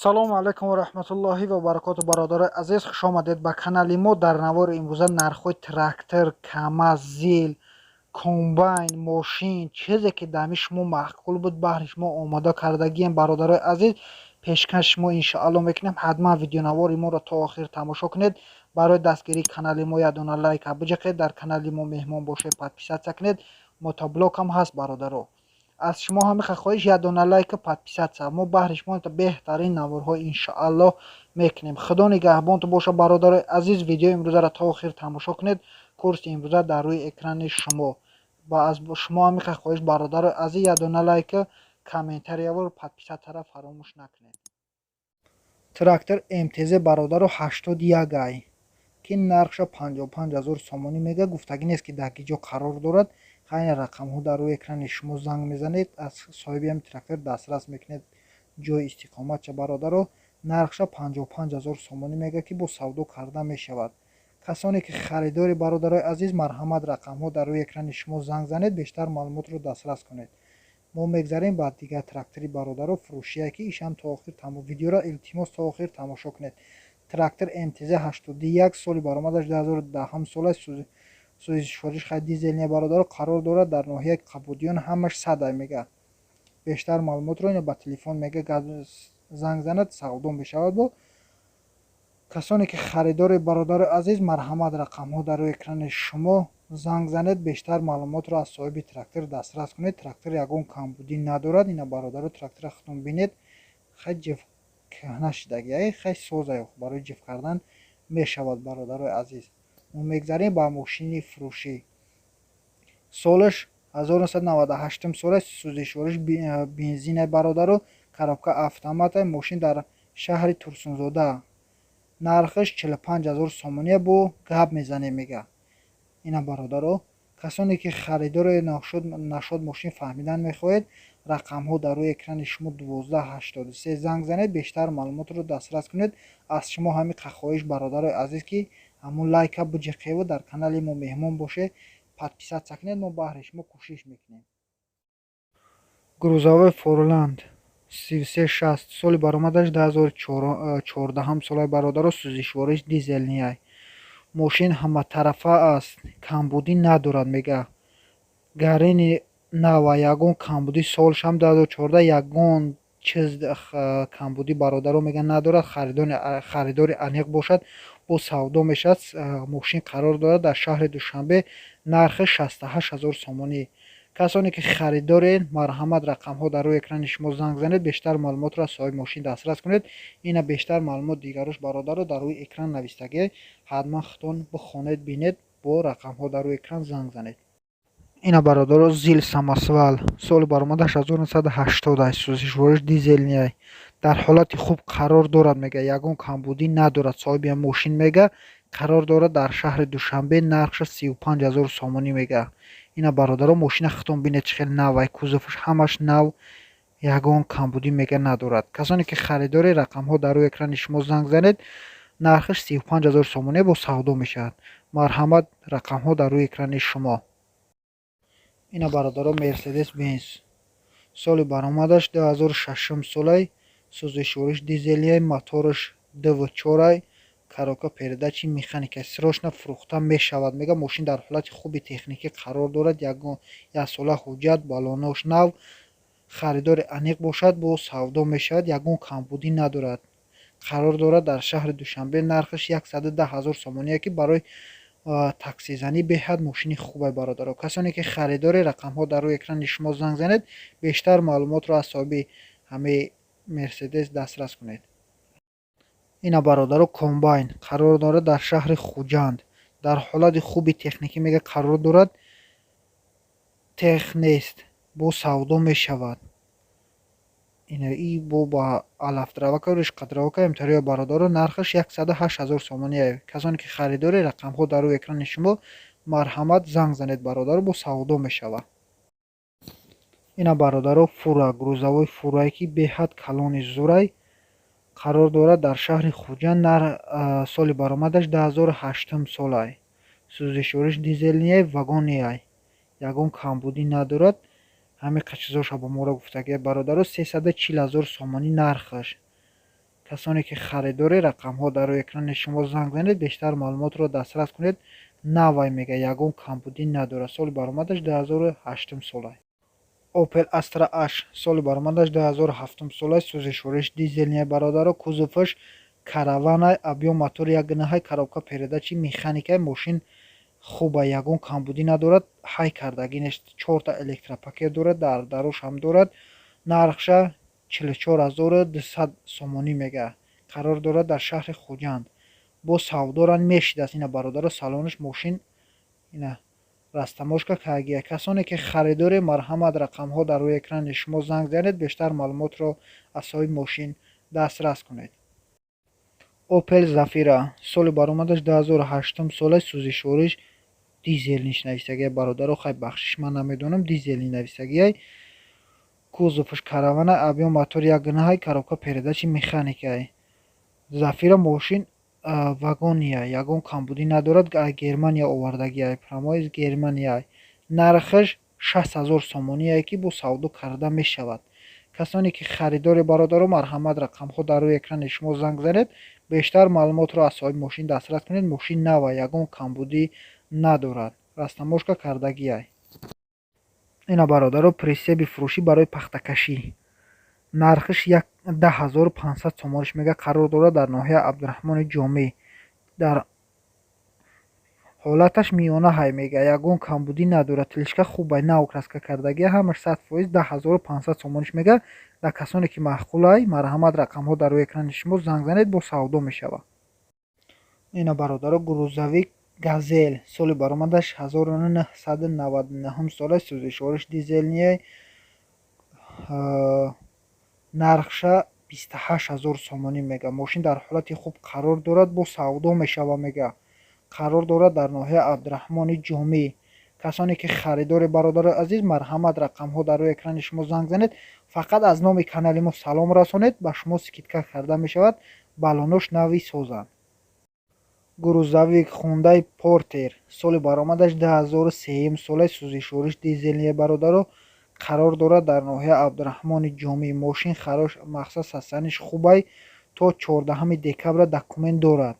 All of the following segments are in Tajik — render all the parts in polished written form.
Салому алайкум ва раҳматуллоҳи ва баракоту, бародарои азиз, хуш омадед ба канали мо. Дар навори имрӯза нархҳои трактор, КамАЗ, ЗИЛ, комбайн, мошин, чизе ки дами шумо маъқул буд, баҳри шумо омода кардагием. Бародарои азиз, пешкаш шумо иншоалло мекунем. Ҳатман видеонавори моро то охир тамошо кунед. Барои дастгирии канали мо ядона лайка биҷақед, дар канали мо меҳмон бошед, подписаться кунед. Мотоблок ҳам ҳаст, бародаро. Аз шумо ҳамиха хоҳиш: ядона лайка, подписаться. Мо баҳри шумо беҳтарин наворҳо иншоалло мекунем. Худо нигаҳбонту боша, бародарои азиз. Видеои имрӯзаро то охир тамошо кунед. Курси имрӯза дар рӯи экрани шумо. Ва аз шумо ҳамиха хоҳиш, бародарои азиз: ядона лайка, комментарияву подписаться ра фаромӯш накунед. Трактор МТЗ, бародаро, 81 ай, ки нархша 55 ҳазор сомонӣ мега. Гуфтагӣ нест, ки дар ки ҷо қарор дорад. Хайр, рақамҳо дар рӯи экрани шумо, занг мезанед, аз соҳиби ҳами трактор дастрас мекунед ҷои истиқоматша. Бародаро, нархша 55 ҳазор сомонӣ мега, ки бо савдо карда мешавад. Касоне ки харидори, бародарои азиз, марҳамат, рақамҳо дар рӯи экрани шумо, занг занед, бештар маълумотро дастрас кунед. Мо мегзарем ба дигар трактори, бародаро, фурӯшие, ки ишам то охир видеоро, илтимос, то охир тамошо кунед. Трактор МТЗ 81, соли баромадаш 2010 сола, сӯзишвориш хай дизельный, бародаро. Қарор дорад дар ноҳияи Қабудиён. Ҳамаш садай мега. Бештар маълумотро ино ба телефон мега, занг занад, савдо мешавад. Бо касоне ки харидори, бародари азиз, марҳамат, рақамҳо дар рӯи экрани шумо, занг занед, бештар маълумотро аз соҳиби трактор дастрас кунед. Трактор ягон камбудӣ надорад. Ина, бародаро, трактора худтон бинед. Хай, ҷиф кӯҳна шидаги, хай, созай, барои ҷиф кардан мешавад. Бародарои азиз, мо мегзарем ба мошини фурӯшӣ. Солаш 1998 сола, сӯзишвориш бензина, бародаро, коробка автомата. Мошин дар шаҳри Турсунзода, нархаш 45 ҳазор сомония, бо гап мезанем мега. Ина, бародаро, касоне ки харидори нашод мошин фаҳмидан мехоҳед, рақамҳо дар рӯи экрани шумо, 1283 занг занед, бештар маълумотро дастрас кунед. Аз шумо ҳамин хоҳиш, бародарои азиз, ки ҳамун лайка биҷиқеву дар канали мо меҳмон боше, подписаться кунед. Мо баҳри шумо кӯшиш мекунем. Грузовой Форланд 3360, соли баромадаш 2014 солаи, бародаро, сӯзишвориш дизельный. Мошин ҳаматарафа аст, камбудӣ надорад мега. Гарени нава, ягон камбудӣ, солшам 2014, ягон чиз камбудӣ, бародаро, мега, надорад. Харидори аниқ бошад, бо савдо мешавад. Мошин қарор дорад дар шаҳри Душанбе, нархи 68 ҳазор сомонӣ. Касоне ки харидоред, марҳамат, рақамҳо дар рӯи экрани шумо, занг занед, бештар маълумотро аз соҳиби мошин дастрас кунед. Ина, бештар маълумот дигарош, бародаро, дар рӯи экран навистагӣ. Ҳатман худтон бихонед, бинед, бо рақамҳо дар рӯи экран занг занед. Ина, бародаро, ЗИЛ самосвал, соли баромадаш 1980, сӯзишвориш дизельный, дар ҳолати хуб қарор дорад мега, ягон камбудӣ надорад. Соҳиби мошин мега, қарор дорад дар шаҳри Душанбе, нархша 35 ҳазор сомонӣ мега. Ина, бародаро, мошина худтон бинед, чӣ хел навай, кузоваш ҳамаш нав, ягон камбудӣ мега надорад. Касоне ки харидори, рақамҳо дар рӯи экрани шумо, занг занед. Нархаш 35 ҳазор сомонӣ, бо савдо мешавад. Марҳамат, рақамҳо дар рӯи экрани шумо. Ина, бародаро, Мерседес Бенз, соли баромадаш 2006 солай, сӯзишвориш дизельный, мотораш ДВ4, коробка передачи механика. Срочно фурӯхта мешавад мега. Мошин дар ҳолати хуби техникӣ қарор дорад, яксола ҳуҷҷат, балонош нав. Харидори аниқ бошад, бо савдо мешавад, ягон камбудӣ надорад. Қарор дорад дар шаҳри Душанбе, нархаш 110 ҳазор сомоние, ки барои таксизанӣ беҳад мошини хубай. Бародаро, касоне ки харидори, рақамҳо дар рӯи экрани шумо, занг занед, бештар маълумотро аз соҳиби ҳамаи Мерседес дастрас кунед. Ина, бародаро, комбайн қарор дорад дар шаҳри Хуҷанд, дар ҳолати хуби техникӣ мега қарор дорад, тех нест, бо савдо мешавад. Ина, и бо ба алафдравака, ришқадравака имтариё. Бародаро, нархаш 108 ҳазор сомоние. Касоне ки харидори, рақамҳо дар рӯи экрани шумо, марҳамат, занг занед, бародаро, бо савдо мешавад. Ина, бародаро, фура, грузовой фурае, ки беҳад калони зурай, қарор дорад дар шаҳри Хуҷанд, соли баромадаш 2008 солай, сӯзишвориш дизельный, вагонияй, ягон камбудӣ надорад. Ҳамин чизоша ба моро гуфтагия, бародаро. 340 ҳазор сомонӣ нархаш. Касоне ки харидори, рақамҳо дар рӯи экрани шумо, занг занед, бештар маълумотро дастрас кунед. Навай мега, ягон камбудӣ надорад. Соли баромадаш 2008 солай. Opel Astra H, соли баромадаш 2007 солай, сӯзишвориш дизельный, бародаро, кузоваш караванай, объём мотор 1,9, коробка передачи механикай. Мошин хуба, ягон камбудӣ надорад, ҳай кардагӣ нест, чорта электропакет дорад, дар даруш ҳам дорад. Нархша 44 200 сомонӣ мега. Қарор дорад дар шаҳри Хуҷанд, бо савдоран мешидааст. Ина, бародаро, салонаш мошин ина растаможка кагия. Касоне ки харидоре, марҳамат, рақамҳо дар рӯи экрани шумо, занг занед, бештар маълумотро аз соҳиби мошин дастрас кунед. Opel Zafira, соли баромадаш 2008 сола, сӯзишвориш дизельный нависагия, бародаро. Хай, бахшиш, ман намедонам, дизельный нависагиай. Кузоваш каравана, объём мотор 1,9, коробка передачи механикай. Зафира мошин вагония, ягон камбудӣ надорад, Германия овардагиай, прямой из Германия. Нархаш 60 000 сомоние, ки бо савдо карда мешавад. Касоне ки харидори, бародаро, марҳамат, рақамҳо дар рӯи экрани шумо, занг занед, бештар маълумотро аз соҳиби мошин дастрас кунед. Мошин нава, ягон камбудӣ надорад, растаможка кардагиай. Ина, бародаро, прицеп и фурӯшӣ барои пахтакашӣ, нархиш 10 500 сомониш мега. Қарор дорад дар ноҳияи Абдураҳмони Ҷомӣ. Дар ҳолаташ миёна ҳай мега, ягон камбудӣ надорад, тележка хубай, нав краска кардагия, ҳамаш 100%. 10 500 сомониш мега. Дар касоне ки маъқулай, марҳамат, рақамҳо дар рӯи экрани шумо, занг занед, бо савдо мешавад. Ина, бародаро, грузовик Газел, соли баромадаш 1999 сола, сӯзишвориш дизельный, нархша 28 000 сомонӣ мега. Мошин дар ҳолати хуб қарор дорад, бо савдо мешава мега. Қарор дорад дар ноҳияи Абдураҳмони Ҷомӣ. Касоне ки харидори, бародарои азиз, марҳамат, рақамҳо дар рӯи экрани шумо, занг занед. Фақат аз номи канали мо салом расонед, ба шумо скидка карда мешавад. Балонош нави созанд. Грузовик Хундай Портер, соли баромадаш 2003 сола, сӯзишвориш дизельный, бародаро, қарор дорад дар ноҳияи Абдураҳмони Ҷомӣ. Мошин харош, мақсад, состояние ш хубай, то 14 декабра документ дорад,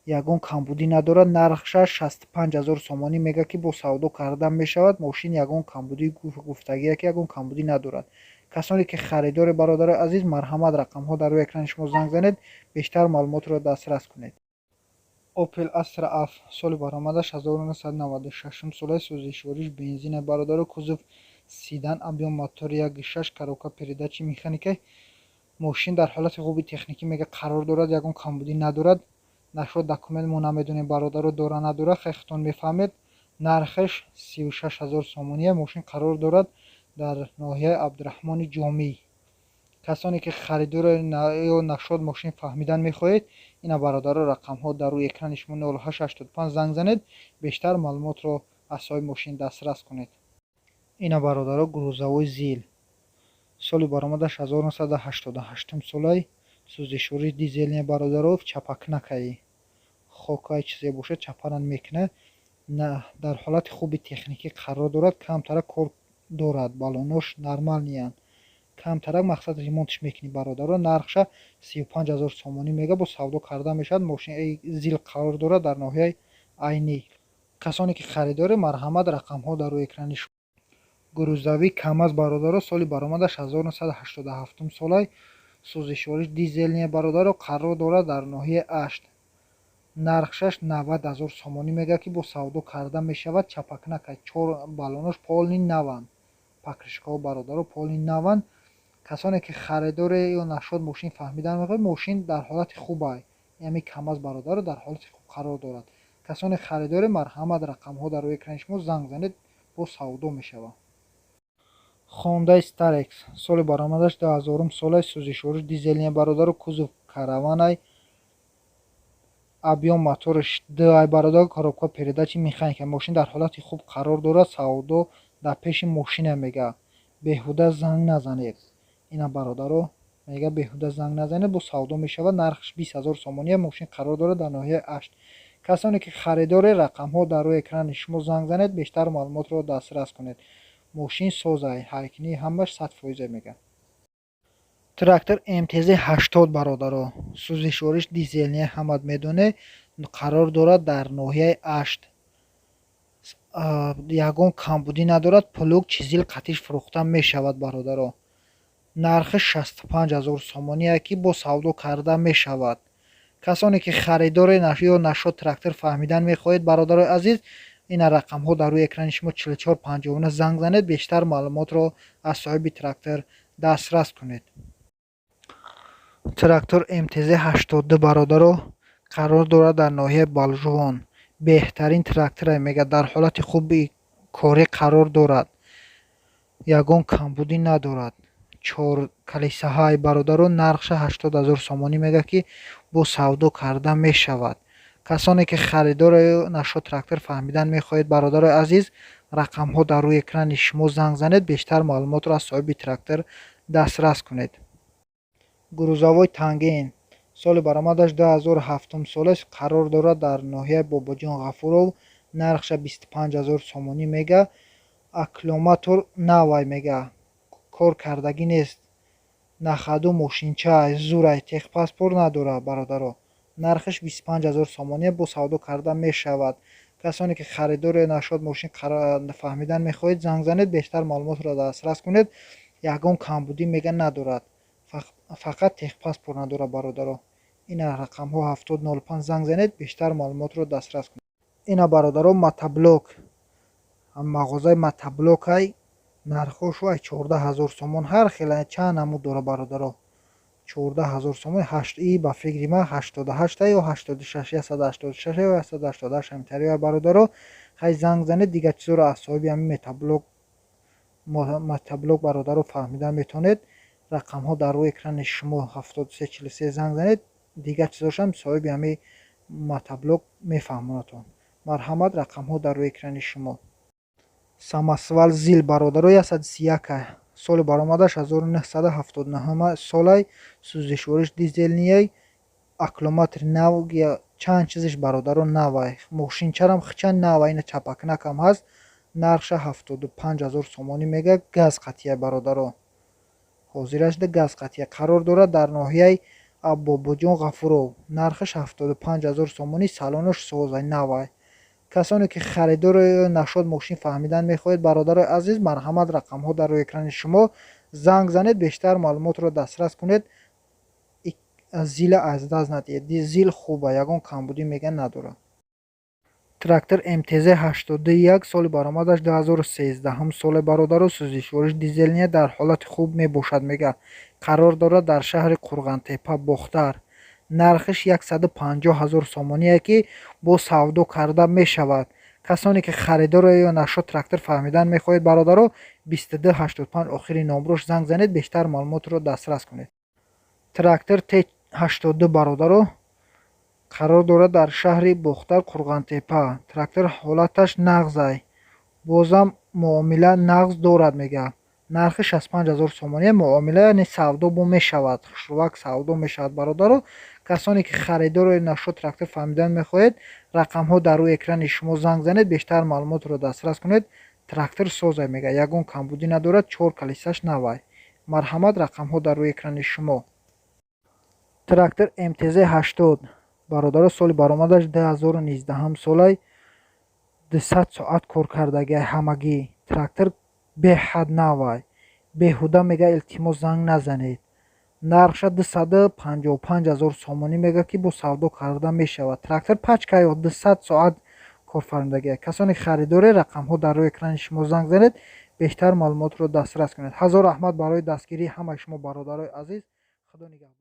ягон камбудӣ надорад. Нархша 65 000 сомонӣ мега, ки бо савдо карда мешавад. Мошин ягон камбудӣ гуфтагие, ки ягон камбудӣ надорад. Касоне ки харидори, бародарои азиз, марҳамат, рақамҳо дар рӯи экрани шумо, занг занед, бештар маълумотро дастрас кунед. Opel Astra F, соли баромадаш 1996 сола, сӯзишвориш бензина, бародаро, кузов седан, объём мотор 1,6, коробка передачи механика. Мошин дар ҳолати хуби техникӣ мега қарор дорад, ягон камбудӣ надорад. Нашуд документ мо намедонем, бародаро, дора надора, худтон мефаҳмед. Нархаш 36 000 сомония. Мошин қарор дорад дар ноҳияи Абдураҳмони Ҷомӣ. Касоне ки харидоро ё нашод мошин фаҳмидан мехоҳед, ина, бародаро, рақамҳо дар рӯи экрани шумо, 0885 занг занед, бештар маълумотро аз соҳиби мошин дастрас кунед. Ина, бародаро, грузовой ЗИЛ, соли баромадаш 1988 солай, сӯзишвории дизельный, бародаро, чапакнакаи хокай чизе бошад, чапаран мекунад. Дар ҳолати хуби техникӣ қарор дорад, камтарак кор дорад, балонош нормальный анд, камтарак, мақсад, ремонт ш мекунӣ, бародаро. Нархша 35 000 сомонӣ мега, бо савдо карда мешавад. Мошини ЗИЛ қарор дорад дар ноҳияи Айнӣ. Касоне ки харидоре, марҳамат, рақамҳо дар рӯи экрани шумо. Грузовик КамАЗ, бародаро, соли баромадаш 1987 солай, сӯзишвориш дизельный, бародаро, қарор дорад дар ноҳияи Ашт. Нархшаш 90 000 сомонӣ мега, ки бо савдо карда мешавад. Чапакнака, чор балонош полный наванд, покрышка ҳо, бародаро, полный наванд. Касоне ки харидоре ё нашод мошин фаҳмидан мехоҳед, мошин дар ҳолати хубай, яъне КамАЗ, бародаро, дар ҳолати хуб қарор дорад. Касоне харидоре, марҳамат, рақамҳо дар рӯи экрани шумо, занг занед, бо савдо мешавад. Хондаи Starex, соли баромадаш 2000 солай, сӯзишвориш дизельный, бародаро, кузов караванай, объём мотораш д ай, бародар, коробка передачи механика. Мошин дар ҳолати хуб қарор дорад, савдо дар пеши мошина мега, беҳуда занг назанед. Ина, бародаро, мега, беҳуда занг назанед, бо савдо мешавад. Нархаш 20 000 сомония. Мошин қарор дорад дар ноҳияи Ашт. Касоне ки харидоре, рақамҳо дар рӯи экрани шумо, занг занед, бештар маълумотро дастрас кунед. Мошин созай, ҳайкунии ҳамаш 100% мега. Трактор МТЗ 80, бародаро, сӯзишвориш дизельный, ҳамат медоне, қарор дорад дар ноҳияи Ашт, ягон камбудӣ надорад, плуг, чизил қатиш фурӯхта мешавад, бародаро. Нархи 65 ҳазор сомоние, ки бо савдо карда мешавад. Касоне ки харидоре ё нашод трактор фаҳмидан мехоҳед, бародарои азиз, ина рақамҳо дар рӯи экрани шумо, 44 59 занг занед, бештар маълумотро аз соҳиби трактор дастрас кунед. Трактор МТЗ 82, бародаро, қарор дорад дар ноҳияи Балжувон. Беҳтарин тракторе, мега, дар ҳолати хуби корӣ қарор дорад, ягон камбудӣ надорад, чор калисаҳай, бародаро. Нархша 80 ҳазор сомонӣ мега, ки бо савдо карда мешавад. Касоне ки харидоре нашод трактор фаҳмидан мехоҳед, бародарои азиз, рақамҳо дар рӯи экрани шумо, занг занед, бештар маълумотро аз соҳиби трактор дастрас кунед. Грузовой Тангин, соли баромадаш 2007 солест, қарор дорад дар ноҳияи Бобоҷон Ғафуров. Нархша 25 ҳазор сомонӣ мега. Аккумулятор навай, мега, кор кардагӣ нест, на ходу мошинча зурай, техпаспорт надорад, бародаро. Нархаш 25 ҳазор сомонӣ, бо савдо карда мешавад. Касоне ки харидоре нашод мошин фаҳмидан мехоҳед, занг занед, бештар маълумотро дастрас кунед. Ягон камбудӣ, мега, надорад, фақат техпаспорт надорад, бародаро. Ина рақамҳо, 70 05 занг занед, бештар маълумотро дастрас кунед. Ина, бародаро, мотоблок, мағозаи мотоблокай. Нархҳошу ай 14 ҳазор сомон, ҳар хел чанд намуд дора, бародаро. 14 ҳазор сомон. И ба фикри ман 88 ё 86, 186 ё 188, ҳамитари, бародаро. Хай, занг занед, дигар чизоро аз соҳиби ҳамин мотоблок, бародаро, фаҳмида метавонед. Рақамҳо дар рӯи экрани шумо, 73 43 занг занед, дигар чизошам соҳиби ҳамин мотоблок мефаҳмонадтон. Марҳамат, рақамҳо дар рӯи экрани шумо. Самосвал ЗИЛ, бародаро, 131, соли баромадаш 1979 солай, сӯзишвориш дизельный, аккумулятори нав, чанд чизиш, бародаро, навай, мошинчарам хича навай, ина чапакнакам ҳаст. Нархша 75 ҳазор сомонӣ мега, газ қатия, бародаро, ҳозирашда газ қатия. Қарор дорад дар ноҳияи Бобоҷон Ғафуров. Нархаш 75 ҳазор сомонӣ, салонош созай, навай. Касоне ки харидори нашод мошин фаҳмидан мехоҳед, бародарои азиз, марҳамат, рақамҳо дар рӯи экрани шумо, занг занед, бештар маълумотро дастрас кунед. Зила аз даст надиҳед, ЗИЛ хуба, ягон камбудӣ, мега, надорад. Трактор МТЗ 81, соли баромадаш 2013 соле, бародаро, сӯзишвориш дизельный, дар ҳолати хуб мебошад, мега, қарор дорад дар шаҳри Қурғантепа, Бохтар. Нархиш 150 ҳазор сомоние, ки бо савдо карда мешавад. Касоне ки харидоро ё нашод трактор фаҳмидан мехоҳед, бародаро, 22 85 охири номрош занг занед, бештар маълумотро дастрас кунед. Трактор Т82, бародаро, қарор дорад дар шаҳри Бохтар, Қурғантепа. Трактор ҳолаташ нағзай, бозам муомила нағз дорад, мега. Нархи 65 ҳазор сомонӣ, муомила, яъне савдо бо мешавад, хушрувак савдо мешавад, бародаро. Касоне ки харидори нашод трактор фаҳмидан мехоҳед, рақамҳо дар рӯи экрани шумо, занг занед, бештар маълумотро дастрас кунед. Трактор созай, мега, ягон камбудӣ надорад, чор калисаш навай. Марҳамат, рақамҳо дар рӯи экрани шумо. Трактор МТЗ 80, бародаро, соли баромадаш 2019 солай, 200 соат кор кардагиай ҳамагӣ. Трактор беҳад навай, беҳуда, мега, илтимос, занг назанед. Нархша 255 ҳазор сомонӣ мега, ки бо савдо карда мешавад. Трактор пачкаё 200 соат корфармудагиай. Касоне харидоре, рақамҳо дар рӯи экрани шумо, занг занед, бештар маълумотро дастрас кунед. Ҳазор раҳмат барои дастгирии ҳамаи шумо, бародарои азиз. Худо нигаҳбон.